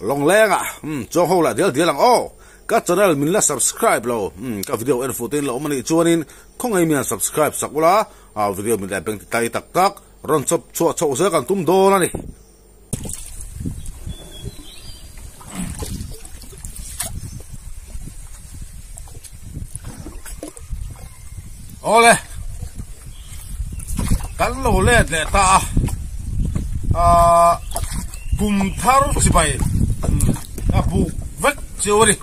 Lawngleng ah umm chuang ho lah dial dial ang aw. Ka channel min la subscribe lo umm ka video en fuh te in la awm anih chuanin khawngaih mian subscribe sak ula ah video min leh beng ti tai tak tak rawn chawp chhuah chhoh zel kan tum dawn a ni. Awle kan lo let leh ta a ah kum thar chibai a buk vek chiu a ni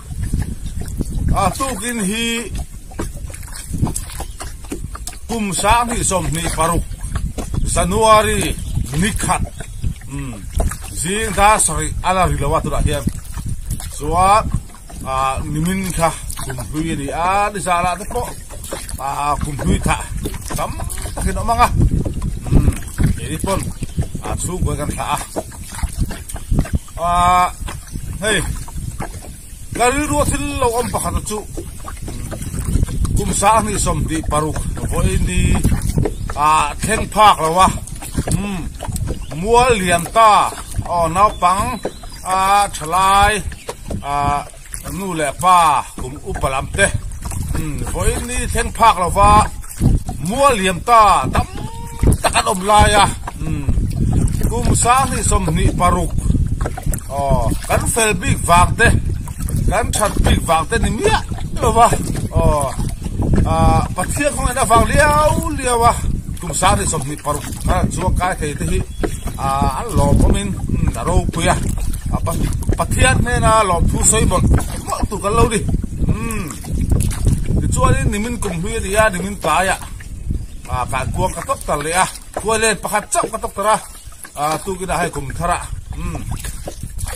a tukin hi kum 2026 January ni khat zing dar sarih a la ri lo a tunah hian chuan ah nimin kha kum hlui a ni a nizan ah te pawh ah kum hlui thah tam takin a awm ang a umm keini pawn ah chhungkaw hi kan thlah a ah hei ka rilru a thil lo awm pakhat chu kum 2026 vawiin ah thleng phak lo a umm mual lian ta aw naupang a thalai ah nu leh pa kum upa lam te vawiin ni thleng phak lova mual liam ta tam tak an awm lai a kum 2026 aw kan fel bik vang te kan that bik vang te ni miah lova aw ah Pathian khawngaihna vang liau liau a kum 2026 kha chuang kai thei te hi ah an lawmawmin a ropui a Pathian hnena lawmthu sawi mawlh mawlh tur kan lo ni umm tichuanin nimin kum hlui a ni a nimin tlaiah ah kan kuang ka tawk tar leh a khuai len pakhat chauh ka tawk tar a ah tukinah hei kum tharah umm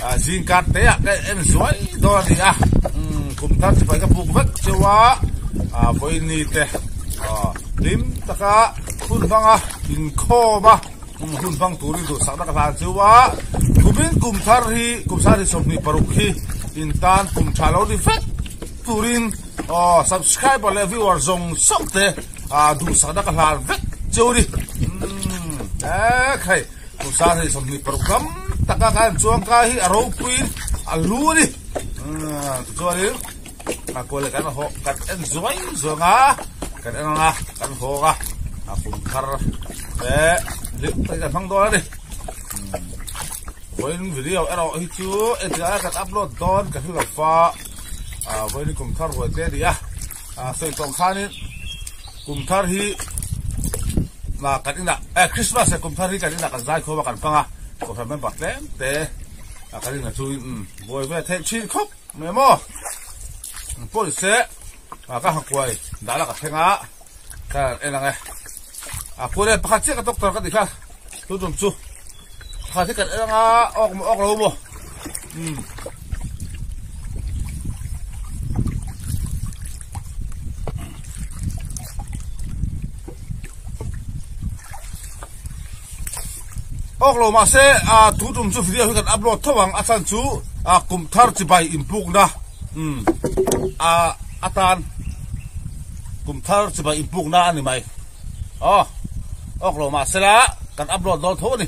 ah zing kar te ah ka en zuai dawn a ni a umm kum thar chipai ka puk vek cheu a ah vawiin te ah hlim taka hun hmanga inkhawm a. Hun hmang turin duhsakna ka hlan chu a, kumin kum thar hi kum 2026 hi in tan kum tha lo ni vek turin aw subscriber leh viewer zawng zawng te duhsakna ka hlan vek cheu ni. Umm ek hei kum 2026 tam taka kan chuang kai hi a ropuiin a hlu a ni. Umm tichuanin a kual leh kan haw kan en zuai zuang a kan en ang a kan hawng a a kum thar te hlim takin kan hmang dawn a ni vawiin video erawh hi chu engtikah nge kan upload dawn ka hre lo va ah vawiin hi kum thar ruai te a ni a ah sawi tawh khanin kum thar hi ah kan inah eh christmas leh kum thar hi kan inah kan zaikhawm a kan hmang a kohhran member tlem te ah kan inah chu buai ve theih thin khawp. Mai maw pawi se a ka hakuai dah la ka thleng a ka en ang e a kual e pakhat chiah ka doctor ka tih kha tu tum chu pakhat hi kan en ang a awk maw awk lo maw um Awk lo mahse a tu tum chu video hi kan upload tho ang a chhan chu a kum thar chibai inpukna umm a atan kum thar chibai inpukna a ni mai aw awk lo mahse la kan upload dawn tho a ni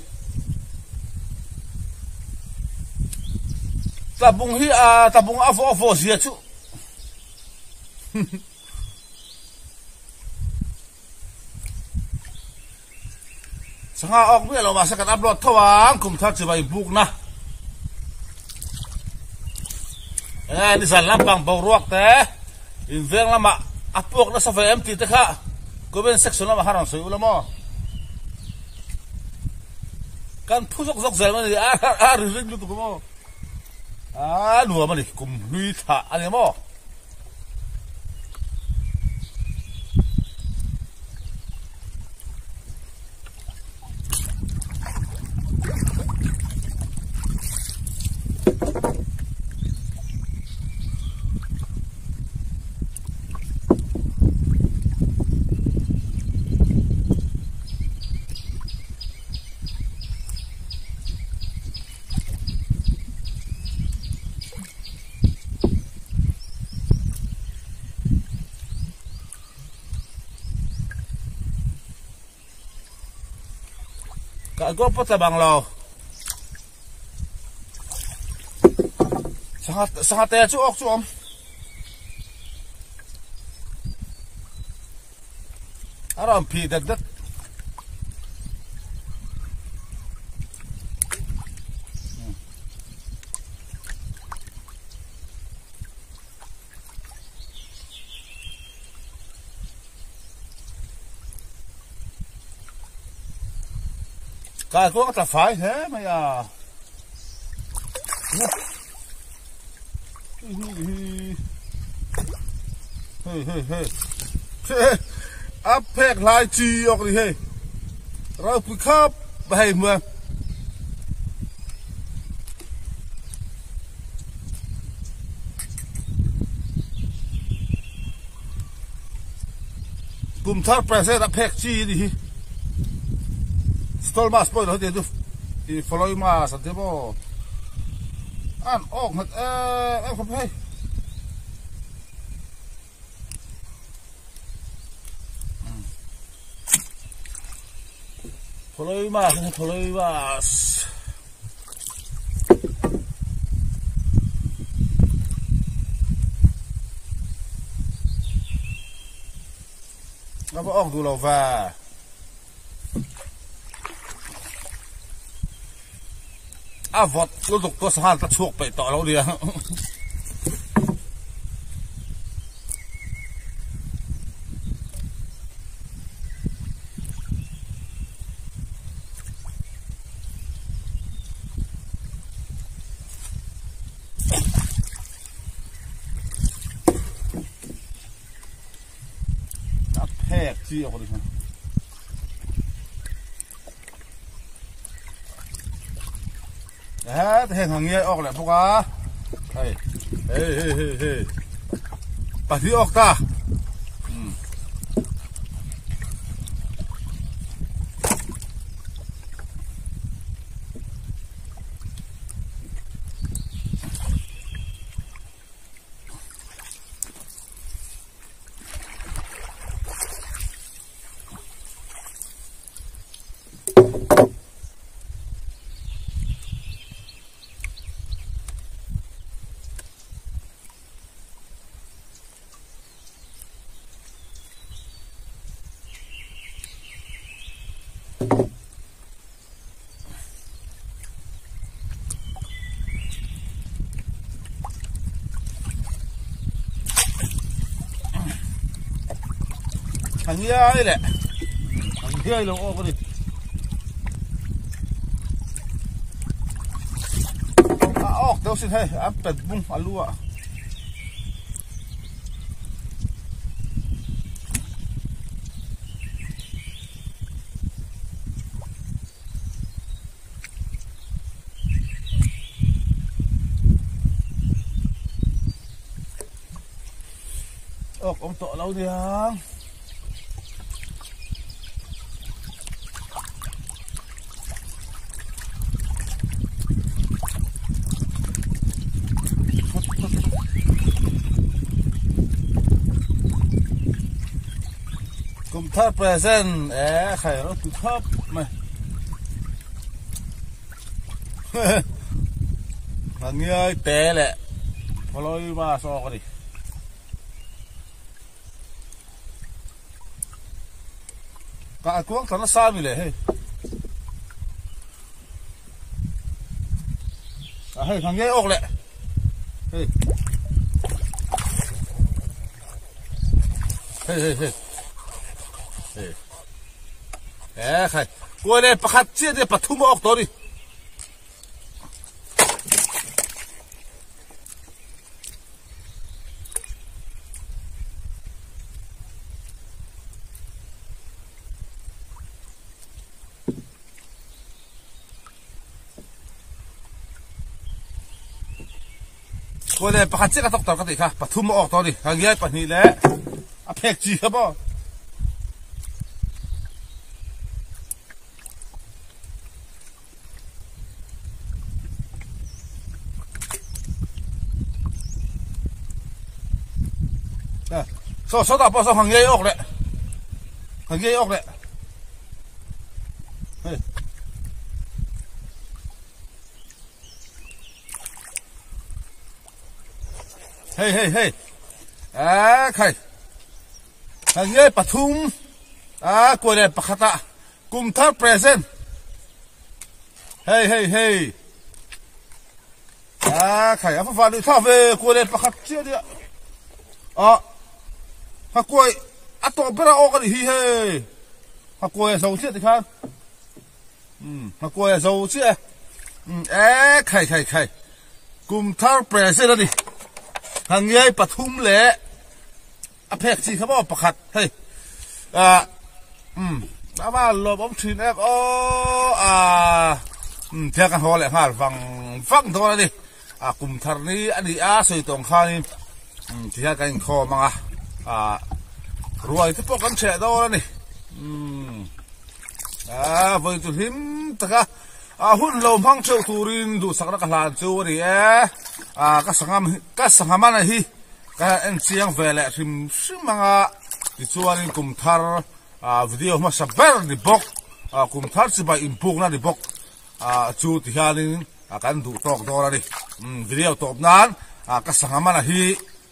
tlabung hi a tlabung a vawh a vawh zia chu Sangha awk miah lo mahse kan upload tho ang kum thar chibai bukna enge nizan lampang boruak te in veng lamah a puak nasa ve em tih te kha comment section lamah khan rawn sawi ula maw kan phu zawk zawk zel mai a ni a ri ring lutuk maw a nuam a ni kum hlui thlah a ni maw. Ka go pawh tla bang lo. Sangha sangha te chu awk chu awm. A rawn phih dat dat. Kai kuang a tla fai hle mai a. Hei hei hei. A phek hlai chi awk ni hei. Ropui khawp hei hmua. Kum thar present a phek chi ni hi. Stol mas pawh heti chu i follow mas an ti maw. An awk nghat em em khawp hei. Follow mas follow mas. Nó có ốc đủ lầu và a vawt lutuk tawh sangha ta chhuak peih tawh lo nia. A phek chi a kawt hian. Heng ang nge awk leh bawk a. Hei hei hei hei hei. Pahnih awk ta. A ngiai leh a ngiai lo awk a ni. A awk deuh sin hei an pet bung a lu ah. Awk awm tawh lo niang. Kum thar present e khai ro tu khop mai. Là nghe té lẹ. Follow ma so cái đi. Cả cuống thằng nó xa mi lẹ hei. À hei thằng nghe ốc lẹ. Hei. Hei hei hei. Hei. E khai. Kuai le pakhat chiah te pathum a awk tawh a ni. Kuai le pakhat chiah ka tawk tawh ka tih kha pathum a awk tawh a ni. Hangiai pahnih leh a phek chi kha maw. Saw saw tah pawh saw hang ngei awk leh hang ngei awk leh hei Hei hei hei a khai Hangiai pathum a kuai leh pakhatah kum thar present hei hei hei a khai a fafah nuih thlak ve kuai leh pakhat chiah nia a ha kuai a tawp ber a awk a nih hi hei ha kuai a zo chiah tikhan um ha kuai a zo chiah e um e khai khai khai kum thar present a ni Hangiai pathum leh A phek chi kha maw pakhat hei ah umm a van lawmawm thin em aw ah umm thil ka haw leh nghal vang vang dawn a ni ah kum thar ni a ni a sawi tawng khanin umm ti hian kan inkhawm ang a ah ruai te pawh kan hreh dawn a ni umm ah vawi chu hlim tak a ah hun lo hmang theuh turin duhsakna ka hlan chu a ni e ah ka sangam ka sangha mana hi. Ka en chiang ve leh hrim hrim ang a, tichuanin kum thar video hmasa ber ni bawk, kum thar chibai inpukna ni bawk chu ti hianin kan duh tawk dawn a ni. Video tawp nan ka sangha mana hi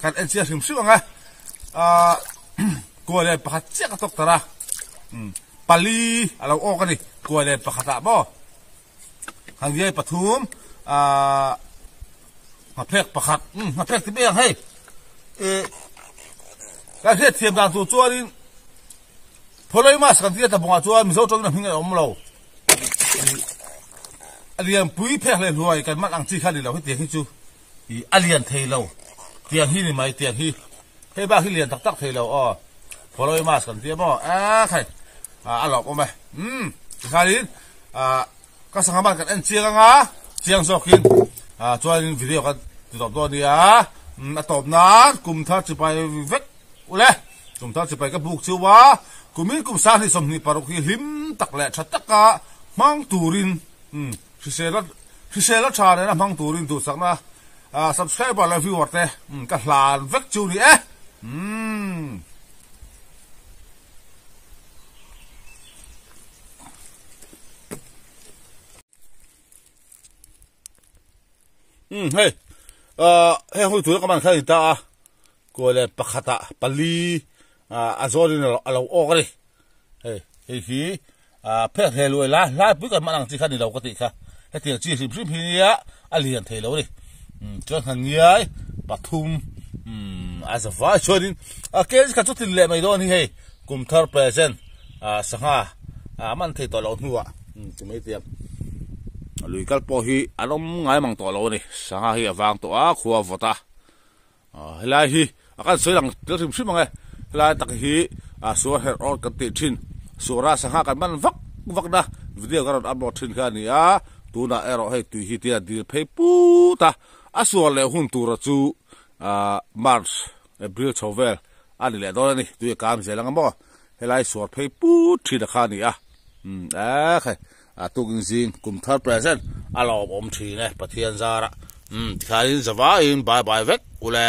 kan en chiang hrim hrim ang e. Kuai leh pakhat chiah ka tawk tar a, pali a lo awk a ni kuai leh pakhatah maw. Hangriai pathum ahh hnaphek pakhat umm hnaphek ti mai ang hei ih kan hriat thiam dan tur chuanin Pholoi mask kan tih a tlabawngah chuan Mizo tawngin a hming a awm lo ih a lianpui phek leh hluai kan man ang chi kha a ni lo hetiang hi chu ih a lian thei lo tiang hi ni mai tiang hi hei bak hi lian tak tak thei lo aw Pholoi mask kan tia maw eee khai a lawm awm e umm tikhanin ah ka sangha man kan en chiang anga chiang zawkin ah chuanin video kan ti tawp dawn ania umm a tawp nan kum thar chipai vek ule kum thar chipai ka buk chu a kumin kum sanghnih 26 hi hlim tak leh tha taka hmang turin umm hrisel hrisel a tha nena hmang turin duhsakna ah subscriber leh viewer te umm ka hlan vek chu ni e umm. Umm hei ahh heng hui tura ka man kha a ni ta a kuai leh pakhatah pali ah a zawnin a lo awk a ni hei hei hi ah phek hle luai la hlai pui kan hman ang chi kha ni lo ka tih kha hetiang chi hrim hrim hi nia a lian thei lo a ni umm chuan han ngiai pathum umm a za vai chuanin a kg kha chu tlin leh mai dawn hi hei kum thar present ah sangha ah man thei tawh loh hnuah umm ti mai tiang lui kal pawh hi an awm ngai mang tawh lo a ni sangha hi a vang tawh a khua a vawt a ah helai hi a kan sawi lang tel hrim hrim ang e helai tak hi ah suar herh awr kan tih thin suara sangha kan man vak vak na video ka rawn upload thin kha a ni a tunah erawh hei tui hi tia dil phei put a a suar leh hun tura chu ah march april chho vel a ni leh dawn a ni tui a kam zel ang a maw helai suar phei put thin a kha a ni a umm eee khai A tukin zing kum thar present a lawmawm thin e Pathian zara umm tikhanin zavaiin bye bye vek ule.